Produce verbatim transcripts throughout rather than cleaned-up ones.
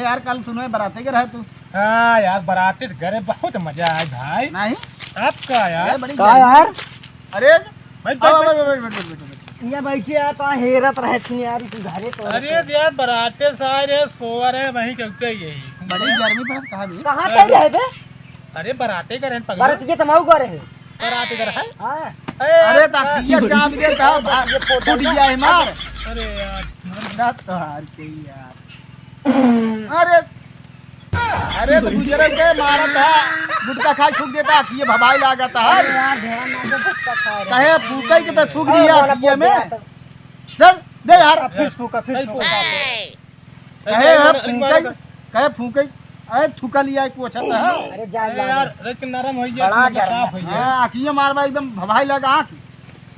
यार, कल सुनो, बराते के रहे तू। हाँ यार, बराते के रहे, बहुत मजा आए भाई। नहीं? आपका यार। अरे, बड़ी का गर्मी। यार? अरे, भाई, आओ, बैठ, आओ, बैठ। बैठ, बैठ, बैठ, बैठ, बैठ। ये बैठिए, आप आ हेरत रहे छिन यार, तू घरे तो अरे रहते। यार, बराते से आए रहे, सोवर है, वहीं के उतर यही। बड़ी गर्मी पड़त, कहाँ भी? कहाँ से रहे बे? अरे, बराते के रहे, पगला। बराते के तमाऊ करे है। बराते के रहे? हाँ। ए, अरे, यार, ताकिया चाप दे, था, ये फोटो फूट ना। गया है, मार। अरे यार। मरदा तोहार के यार। अरे, अरे, तो गुजरल के मारत है, गुटखा खाए थूक देता, कि ये भवाई लागत है। अरे यार, ध्यान ना दे, गुटखा खा रहे कहे हैं। फूके के तो थूक अरे, दिया, वाला कि ये फोड़ में। दिया तो। दे, दे यार। अब फिर फूका, फिर फूका। कहे अरे, यार, अरे, फूके, अरे, कहे फूके। अरे, थूका लिया, एक पोछा था। अरे, जा, अरे जा, यार, जा। अरे, कि नरम हो गया, बड़ा थूका गर्म साफ है। हो गया। हाँ, आँखिए मारबा एकदम भवाई लगा आँख।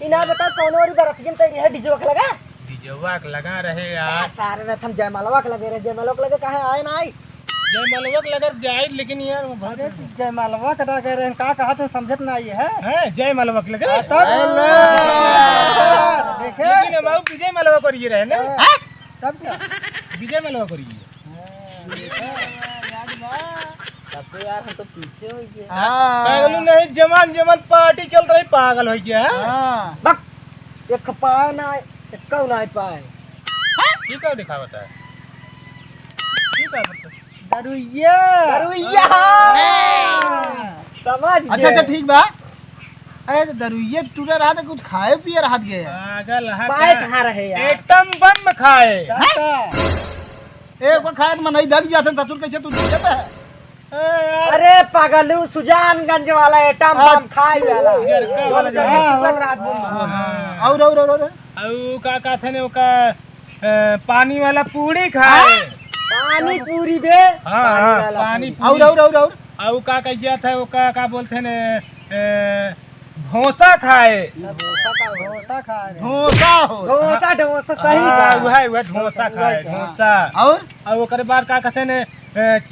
ई ना बताओ, कौनो ओरी बरतियन तैयारी है, डीजवा के लगा? डीजवा के लगा रहे यार। यार, सारे रात हम जयमालवा के लगे रहे, जयमालवा के लगे काहे आए ना आई? जयमालवा के लगे जाए, लेकिन यार वो अरे, तू जयमालवा के लगे रहे, का कहा तू समझत ना आई है? हैं? जयमालवा के लगे? हाँ, तब? अरे! देखे? लेकिन हम आउ विजय मालवा करिए रहे ना? हाँ। हैं? तब क्या? विजय मालवा करिए। हाँ, याद बा। तब तो यार हम तो पीछे हो गए। हाँ। पागल नहीं, जवान जवान पार्टी चलत रही, पागल हो गया है। हाँ। बक, एक पाए ना, एक ना पाए। ये का दिखावत है? ये का मतलब? दरुइया। दरुइया। हाँ। समझ अच्छा, गए। अच्छा, ठीक बा। अरे, तो दरुइये टूटे रहा तो कुछ खाए पिए रहा गए। पागल है पाए का? कहाँ रहे यार? एटम बम खाए। काका। ए, को खाए तो मनई दग जाते, ससुर कैसे तू दग जाता है? ए यार। अरे, पागलू, सुजानगंज वाला एटम बम खाए वाला। लड़का वाला जो जो है। हाँ, हाँ, हाँ। और, और, और, और? और का कहते ने ओका, अ, पानी वाला पूरी खाए। हाँ? पानी पूरी बे। हाँ, पानी हाँ, वाला पानी पूरी। पूरी। और, और, और, और? और का कह गया था, ओका का बोलते ने, अ, भोसा खाए। भोसा का, भोसा खाए। भोसा हो। भोसा, ढोसा, सही हाँ, बात। वह, वह ढोसा खाए, हाँ। ढोसा। और? और ओकरे बाद का कहते ने, अ,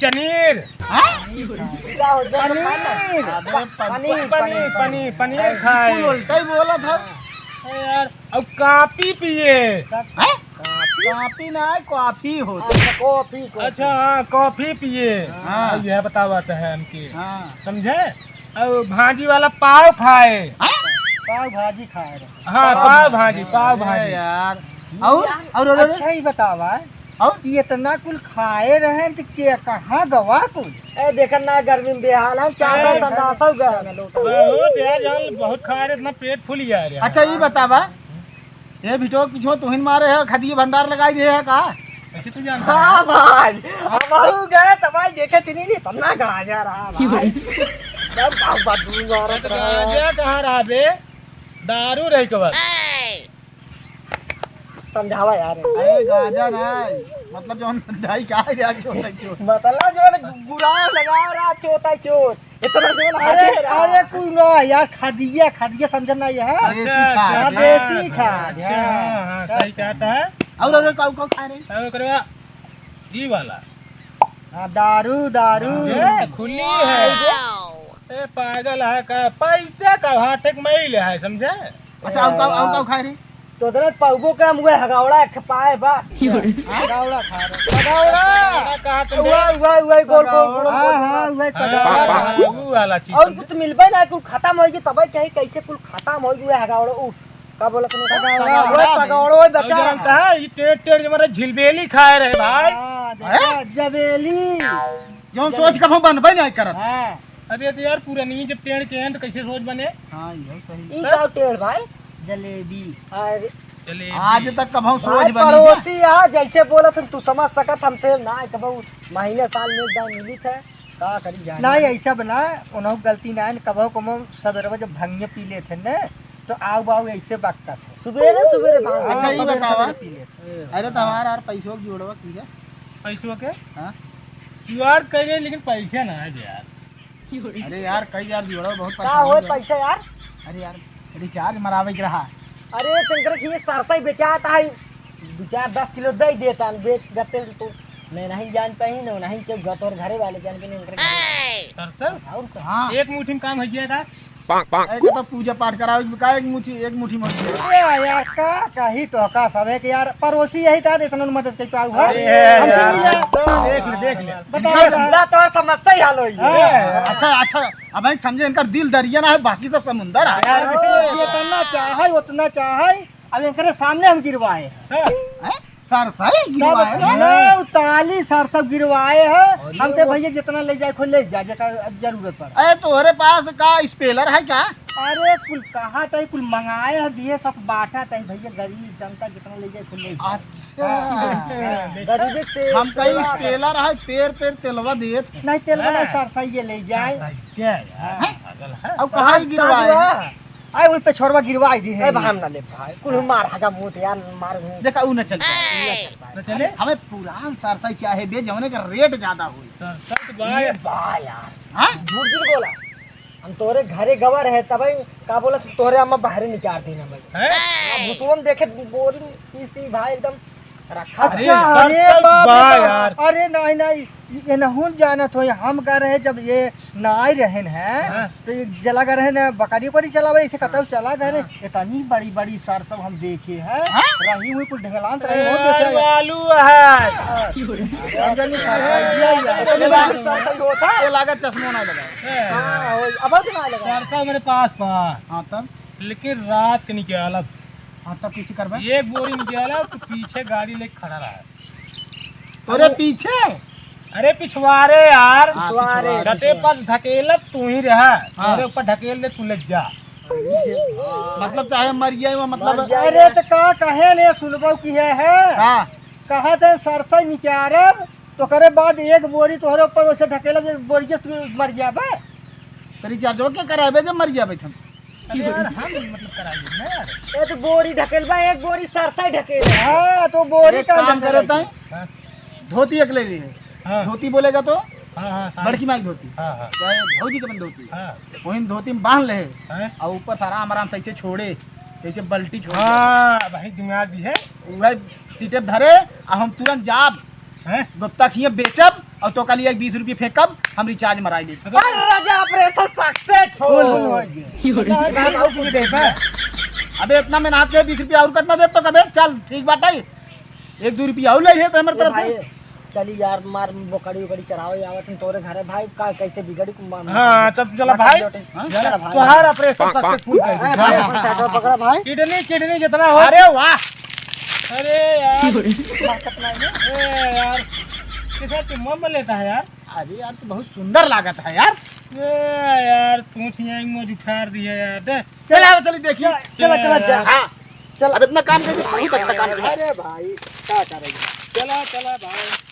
चनीर। हाँ? का हो, जब पनीर। खाना? अबे, पनीर, पनीर, पनीर, पनीर, पनीर खाए। बिल्कुल उल्टा ही बोला था। अरे यार, अब कॉफी पिए। हैं? कॉफी ना है, कॉफी होता है। अच्छा, कॉफी, कॉफी। अच्छा, हाँ, कॉफी पिए। हाँ। अब यह बतावत है हमके। हाँ। समझे? अब भाजी वाला पाव खाए। हैं? पाव भाजी खाए रहे। हाँ, पाव पाव भाजी, भाजी। पाव अरे भाजी। यार। और, और, और, और? अच्छा ही बतावा। और? कि इतना कुल खाए रहे त के कहाँ गवा कुल? ए, देखन ना, गर्मी में बेहाल है, चाटा ए, संडासौ गए ना लोटा। बहुत यार, जान, बहुत खाए रहे, इतना पेट फूल गया यार। अच्छा, ये बतावा, ये भिटो के पीछे तुहिन मारे है, खदिये भंडार लगाई दे है का? कैसे तू जानता है? हाँ भाई, हम हूँ गए त भाई देखे चिन्ही ली, तब ना गाजा रहा भाई। तब बाबा दू मारत रहा। गाजा कहाँ रहा बे? दारू रही कबर। समझावा यार। अरे गाजा ना, मतलब जौन दाई का है यार, चोता चोत। मतलब जौन गुराम लगा रहा, चोता चोत। इतना जौन अरे, हाथे रहा। अरे कुल ना यार, खदिया, खदिया समझ ना ये है। देसी अच्छा, खाद। अच्छा। हाँ, देसी खाद, अच्छा, हाँ। हाँ, हाँ, सही कहता है। और, और काऊ, काऊ खा रहे? और ओकरे बाद ई वाला। हाँ, दारू, दारू। ए, खुली है। ए, पागल है का? पैसे का हाथ एक मैल है, समझे? अच्छा, आउ काउ, आउ काउ खाए रही? तो दरद पाउबो के हम उहे हगौड़ा एक पाए बस। हगौड़ा खा रहे। हगौड़ा। हगौड़ा कहा तुमने? उहे, उहे, उहे गोल, गोल, गोल, हाँ, गोल। हाँ, उहे हाँ, सगौड़ा। हाँ, वो वाला चीज और समझे? कुछ मिलबे ना, कुल खत्म होइ गई, तबे कही कैसे कुल खत्म होइ गई, उहे हगौड़ा। उ, का बोलत नहीं? सगौड़ा। उहे सगौड़ा, उहे और बचा जानता रहा। है, ये टेढ़ टेढ़ जो हमारा झिलबेली खाए रहे भाई। हाँ, देखा, हैं? जबेली। जौन सोच कभो बनबे नहीं करत। हाँ। अरे तो यार, पुरानी जब टेढ़ के हैं तो कैसे सोच बने? हाँ, इहो सही। ई का टेढ़ भाई? जलेबी। अरे। जलेबी। आज तक कभो सोच भाई, बनी क्या? पड़ोसी आ, जैसे बोलत हन, तू समझ सकत हमसे ना, कभो महीने साल में एक बार मिली थे, का करी जाने? नहीं, ऐसा बना, उन्हों गलती ना है, कभो कभो सबेरवा जब भंगिया पी लेते हैं ना, तो आऊ बाऊ ऐसे बकता थे। सुबेरे सुबेरे भांग। अच्छा, हाँ, ये सुबेरे बतावा। सुबेरे पी लेते। अरे, तो हमारा यार पैसों की जोड़वा की है? पैसों के? हाँ। जुगाड़ कर रहे, लेकिन पैसा ना है यार। अरे यार, कई यार जोड़वा बहुत का परेशान होए हो। पैसा यार? अरे यार, रिचार्ज मरावे के रहा। अरे, तेंकर की ये सरसई बेचात है, दो चार दस किलो दे देता, बेच गते तो मैं नहीं जान पाई, ना नहीं के गतोर घरे वाले जान के नहीं उनकर घरे। सरसई? और का? हाँ। एक मुट्ठी में काम हो जाएगा। पाक, पाक। एक तो पूजा पाठ करावे के का, एक मुट्ठी, एक मुट्ठी मत दे। ए यार, का कही तो का सब है कि यार, पड़ोसी यही था, इतना मदद कर पाऊ है। अरे हमसे यार, मिल जा। देख ले, देख ले। बताओ इनका यार। ला तो समस्या ही हल होई है। हाँ। अच्छा, अच्छा, अब एक समझे, इनका दिल दरिया ना है, बाकी सब समुंदर है। यार, जितना चाहे, उतना चाहे, अब इनकरे सामने हम गिरवाए हैं। हैं? सरसई तब गिरवाए हैं? ना, ताली सरसई गिरवाए हैं। अरे हम तो वो भैया जितना ले जाए, खुद ले जा, जेकर जरूरत पड़े। अरे, तोहरे पास का स्पेलर है क्या? अरे, कुल कहा तई, कुल मंगाए हैं, दिए सब बांटा तई भैया, गरीब जनता जितना ले जाए, खुद ले जा। अच्छा। हाँ, हाँ। गरीबी से हम कहीं स्पेलर है, पेड़, पेड़ तेलवा देत। नहीं, तेलवा नहीं, हाँ। सरसई ये ले जाए। सरसई, क्या यार? हाँ। पागल है। अब कहाँ गिरवाए हैं? आए, उन पे छोरवा गिरवाई दी है। ए, भाई, हम ना ले भाई, कुल मार हगा मुंह यार, मार मुंह। देखा, ऊ ना चल पाए। ना चले? हमें पुरान सरसई चाहे बे, जौने का रेट ज्यादा होई। सरसई तो बा ये यार। बा यार। हाँ? झूठ झूठ बोला। हम तोरे घरे गवा रहे, तब ही का बोला, तू तोरे अम्मा बाहरे निकाल देना भाई। हैं? हाँ, भुसुवन देखे बोरी सी सी भाई एकदम रखा। अच्छा, अरे, अरे सरसई बाप रे बा बाप। यार। अरे नहीं, नहीं, ये नहुन जानत हो, हम गा रहे जब ये ना आई रहन है, हाँ। तो ये जला गा रहे ना, बकरी उकरी चलावे, इसे कतौ हाँ। चला गा रहे। हाँ। इतनी बड़ी बड़ी सरसई हम देखे हैं, हाँ? रही हुई कुल ढेलान तो रही हो, अरे, देखे हैं। आलू है। हाँ। हम जानी सरसई, ये, ये। ये लागत चश्मा ना लगा। हाँ, वो अब तो ना लगा। सरसई मेरे पास बा। हाँ, तब? लेकिन रात के निकालब। हाँ, तब कैसे करबे? एक बोरी निकालब तो पीछे गाड़ी लेके खड़ा रहा। तोरे पीछे? अरे पिछवारे यार। हाँ, पिछवारे। गटे पर ढकेलब तू ही रहा। हाँ। तोरे ऊपर ढकेल दे, तू ले जा। मतलब चाहे मर जाए वो, मतलब मर जाए। अरे तो का कहे ने सुनबो की है, है? हाँ। कहा थे सरसई निकालब, तो करे बाद एक बोरी तोहरे ऊपर वैसे ढकेलब, एक बोरी के तू मर जाबे। तो रिचार्जवा के कराबे जब मर जाबे हम? अरे यार, हम मतलब कराई देब ना यार। ए, तो बोरी ढकेल बा, एक बोरी सरसई ढकेल। हाँ, तो बोरी एक का काम ढकेल करे बा? ताई, हाँ। धोती एक ले ली है। हाँ। धोती बोलेगा तो हाँ, हाँ, हाँ। बड़की माई धोती। हाँ, हाँ। चाहे भौजी के बन धोती। हाँ। वही धोती में बांध ले। हाँ। और ऊपर से आराम, आराम से ऐसे छोड़े, जैसे बल्टी छोड़। हाँ, भाई दिमाग भी है। वही सीटे धरे, अब हम तुरंत जाब। हैं? गुप्ता खिए बेचब और तो कल एक बीस रुपये फेंकब, हम रिचार्ज मराई लेब। अरे राजा, operation successful। अबे इतना मेहनत के बीस रुपया और कितना देब तो कबे? चल ठीक बात है, एक दो रुपया और ले है तो हमारे ए तरफ भाई, से। चली यार, मार बोकड़ी उकड़ी चरावे आवत हैं तोरे घरे भाई, का कैसे बिगड़ी कुमार। हाँ, चल चला भाई। हाँ? चला भाई। तोहार operation successful कर दे। हाँ, हाँ, हाँ, हाँ। पकड़ा भाई। Kidney, kidney जितना हो। अरे वाह। अरे यार। अरे यार, कैसा तू मम लेता है यार? अरे यार, तू बहुत सुंदर लागत है यार। ए यार, तू छिया मौज उठार दिया यार, दे। चल, आओ, चल, देखिए। चला, चला, चला। हाँ। चल। अब इतना काम करके बहुत अच्छा काम किया। अरे भाई, क्या करेंगे? चला, चला भाई।